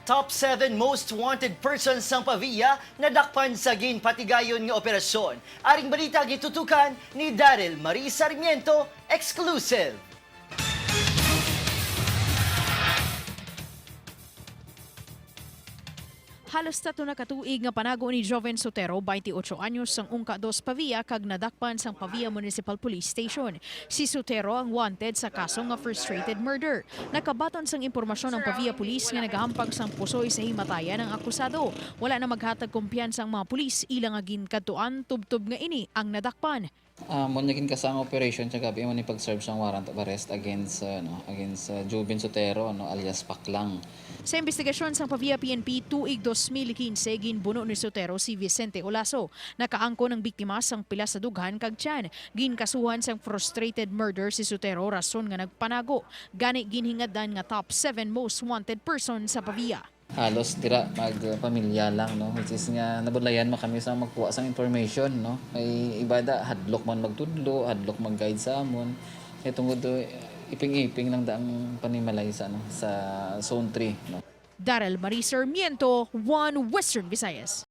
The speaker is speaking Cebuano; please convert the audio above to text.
Top 7 most wanted persons sang Pavia nadakpan sa ginpatigayon nga operasyon. Aring balita gitutukan ni Daryl Marie Sarmiento, exclusive. Halos 3 na katuig nga panago ni Joven Sotero, 28 anyos, sang Ungka 2 Pavia kag nadakpan sang Pavia Municipal Police Station. Si Sotero ang wanted sa kaso nga frustrated murder. Nakabaton sang impormasyon ng Pavia Police nga nagahampag sang pusoy sa himatayan ng akusado. Wala na maghatag kumpiyansa ang mga pulis, ilang nga ginkadtuan tubtob nga ini ang nadakpan. Mo naging kasang operation sa gabi mo ni pag-serve sang warrant of arrest against no against Jubin Sotero, no, alias Paklang. Sa investigasyon sang Pavia PNP tuig 2015, ginbuno ni Sotero si Vicente Olaso. Nakaangko ng biktima sang pila sa dughan kag tiyan. Ginkasuhan sang frustrated murder si Sotero rason nga nagpanago. Gani ginhingadan nga top 7 most wanted person sa Pavia. Halos dira magpamilya lang, no, which is nga nabudlayan man kami sa magkuha sang information, no, may iba da hadlok man magtudlo, hadlok mag-guide sa amon e tungod do iping-iping lang daang panimalay sa ano sa zone 3, no. Daryl Marie Sarmiento, 1 Western Visayas.